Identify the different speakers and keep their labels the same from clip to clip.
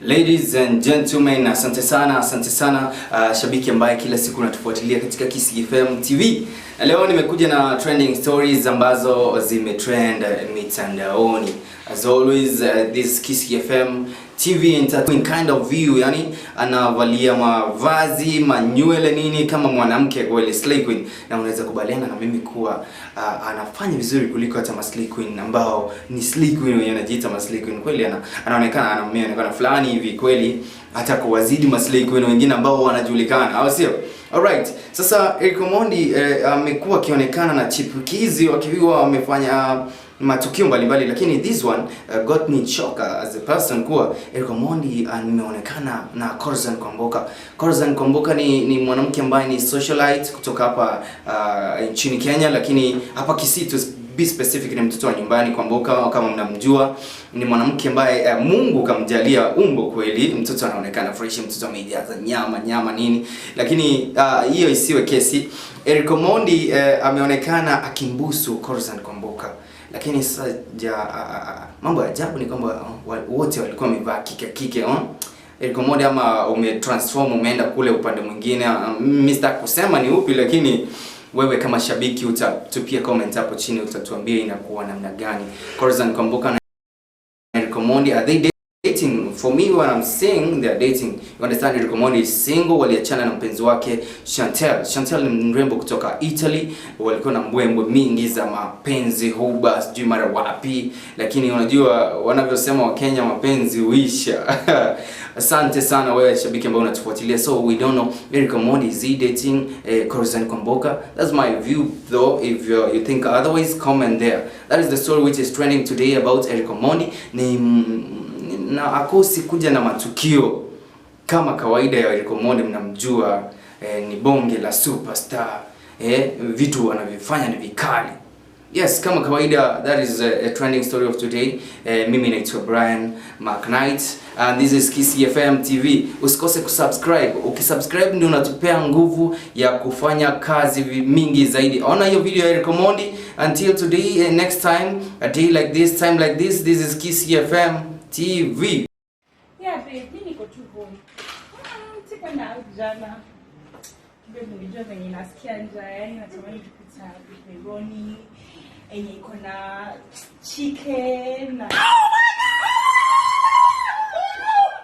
Speaker 1: Ladies and gentlemen, asante sana, asante sana shabiki ambaye kila siku unatufuatilia katika Kisii FM TV. Na leo nimekuja na trending stories ambazo zimetrend mitandaoni. As always, this Kisii FM TV entertainment kind of view, yani anavalia mavazi, manywele, nini kama mwanamke kweli, slay queen, na unaweza kubaliana na mimi kuwa anafanya vizuri kuliko hata ma slay queen ambao ni slay queen wenye anajiita ma slay queen kweli, anaonekana ana anaonekana fulani hivi kweli, hata kuwazidi ma slay queen wengine ambao wanajulikana, au sio? Alright, sasa Eric Omondi amekuwa akionekana na chipukizi wakiwa wamefanya matukio mbalimbali, lakini this one got me shock as a person kuwa Eric Omondi ameonekana na Corazon Kwamboka. Corazon Kwamboka ni mwanamke ambaye ni socialite kutoka hapa nchini Kenya, lakini hapa Kisii to be specific ni mtoto wa nyumbani. Kwamboka kama mnamjua ni mwanamke ambaye Mungu kamjalia umbo kweli, mtoto anaonekana fresh, mtoto amejaza nyama nyama nini, lakini hiyo isiwe kesi. Eric Omondi ameonekana akimbusu Corazon Kwamboka, lakini sasa ja, mambo ya ajabu ni kwamba wote walikuwa wamevaa kike kike, oh? Eric Omondi ama umetransform umeenda kule upande mwingine, mimi sitaki kusema ni upi, lakini wewe kama shabiki utatupia comment hapo chini, utatuambia inakuwa namna gani. Corazon Kwamboka na Eric Omondi, are they dating? For me, what I'm seeing, they are dating. You understand, Eric Omondi is single, waliachana na mpenzi wake Chantel. Chantel ni mrembo kutoka Italy, walikuwa na mbwembwe mingi za mapenzi, huba, sijui mara wapi, lakini unajua wanavyosema Wakenya, mapenzi huisha. Asante sana wewe shabiki ambaye unatufuatilia. So we don't know, Eric Omondi, is he dating Corazon Kwamboka? That's my view though. If you think otherwise, comment there. That is the story which is trending today about Eric Omondi. Ni na akosi kuja na matukio kama kawaida ya Eric Omondi, mnamjua ni bonge la superstar, vitu wanavyofanya ni vikali. Yes, kama kawaida, that is a trending story of today. Mimi naitwa Brian McKnight and this is Kisii FM TV. Usikose kusubscribe. Ukisubscribe ndio unatupea nguvu ya kufanya kazi mingi zaidi. Ona hiyo video ya Eric Omondi. Until today and next time, a day like this, time like this, this is Kisii FM TV.
Speaker 2: Yeah, babe, mi niko tu home. Sikuenda out jana. Babe, unajua venye nasikia njaa, yani natamani kupita pepperoni yenye iko na chicken na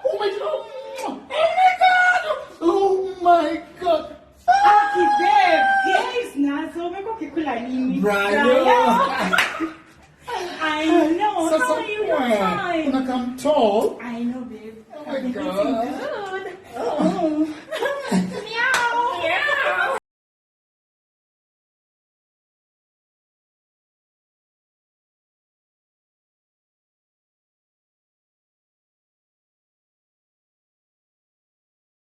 Speaker 3: Oh my God! Oh my God! Oh my God!
Speaker 2: Aki babe, guys, nazo umekuwa ukikula nini?
Speaker 3: Brian.
Speaker 2: I know.
Speaker 3: Sasa
Speaker 2: How are you?
Speaker 3: poa.
Speaker 2: Fine.
Speaker 3: Unakaa tall.
Speaker 2: I know, babe.
Speaker 3: Oh my
Speaker 2: I've been
Speaker 3: God.
Speaker 2: eating good. Oh.